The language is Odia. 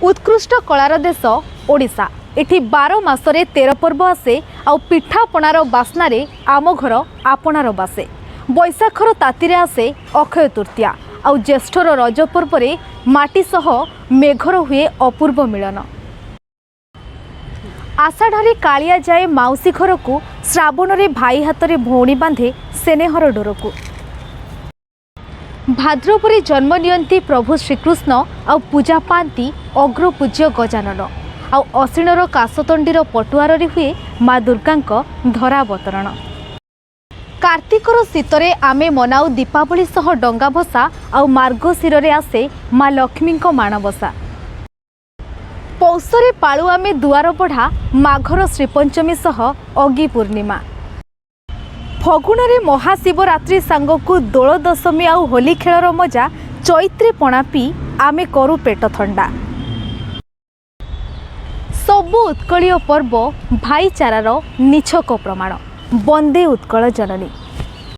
ଉତ୍କୃଷ୍ଟ କଳାର ଦେଶ ଓଡ଼ିଶା। ଏଠି 12 ମାସରେ 13 ପର୍ବ ଆସେ, ଆଉ ପିଠାପଣାର ବାସ୍ନାରେ ଆମ ଘର ଆପଣାର ବାସେ। ବୈଶାଖର ତାତିରେ ଆସେ ଅକ୍ଷୟ ତୃତୀୟା, ଆଉ ଜ୍ୟେଷ୍ଠର ରଜ ପର୍ବରେ ମାଟି ସହ ମେଘର ହୁଏ ଅପୂର୍ବ ମିଳନ। ଆଷାଢ଼ରେ କାଳିଆ ଯାଏ ମାଉସୀ ଘରକୁ, ଶ୍ରାବଣରେ ଭାଇ ହାତରେ ଭଉଣୀ ବାନ୍ଧେ ସ୍ନେହର ଡୋରକୁ। ଭାଦ୍ରବରେ ଜନ୍ମ ନିଅନ୍ତି ପ୍ରଭୁ ଶ୍ରୀକୃଷ୍ଣ, ଆଉ ପୂଜା ପାଆନ୍ତି ଅଗ୍ରପୂଜ୍ୟ ଗଜାନନ। ଆଉ ଅଶିଣର କାଶତଣ୍ଡିର ପଟୁଆରରେ ହୁଏ ମା ଦୁର୍ଗାଙ୍କ ଧରାବତରଣ। କାର୍ତ୍ତିକର ଶୀତରେ ଆମେ ମନାଉ ଦୀପାବଳି ସହ ଡଙ୍ଗା ଭସା, ଆଉ ମାର୍ଗଶିରରେ ଆସେ ମା ଲକ୍ଷ୍ମୀଙ୍କ ମାଣବସା। ପୌଷରେ ପାଳୁ ଆମେ ଦୁଆର ବଢ଼ା, ମାଘର ଶ୍ରୀପଞ୍ଚମୀ ସହ ଅଗି ପୂର୍ଣ୍ଣିମା। ଫଗୁଣରେ ମହାଶିବରାତ୍ରି ସାଙ୍ଗକୁ ଦୋଳ ଦଶମୀ ଆଉ ହୋଲି ଖେଳର ମଜା। ଚୈତ୍ରୀ ପଣା ପିଇ ଆମେ କରୁ ପେଟ ଥଣ୍ଡା। ସବୁ ଉତ୍କଳୀୟ ପର୍ବ ଭାଇଚାରାର ନିଛକ ପ୍ରମାଣ। ବନ୍ଦେ ଉତ୍କଳ ଜନନୀ।